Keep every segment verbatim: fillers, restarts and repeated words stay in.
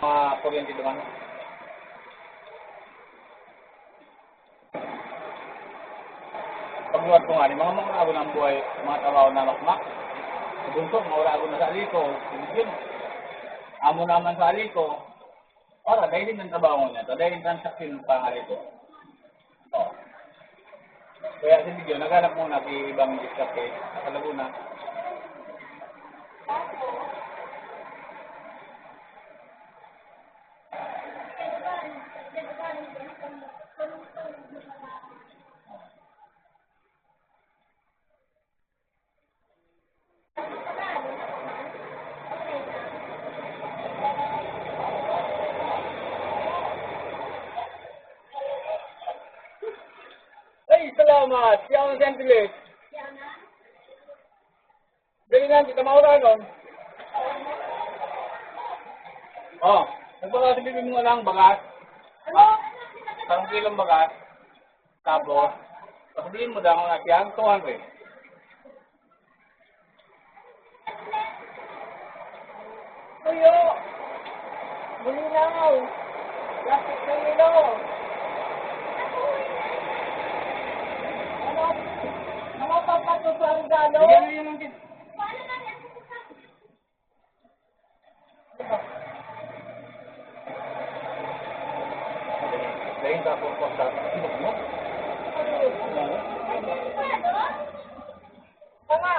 Mga kuryente duman. Pagluwad ko ngani, mga, mga ago ng buhay, mga trabaho na makmak. Sa bunso, mawala ago na sa aliko. Yun. Amo naman sa aliko. Para, dahil din ang trabaho niya, dahil din transaction ng pangaliko. Oh. Kaya si Bidyo, naghanap muna si ibang diskarte sa Laguna. Ay, salamat. Siya ang sentiment. Dali na, kita mauranon. Oh, nagbaga sa bibi mo lang, bagas. Ano? Isang kilong bagas. Tapos, pagbilin mo daw ang atyan, two hundred. Tuyo. Bulinaw. Plastic na yelo. Ano? Mga pampato sa regalo? Bigyan mo yun ng kid- Dahil tapos po sa mo. Mga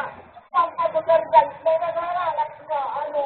pampabugardan, may naghahanap sa ano.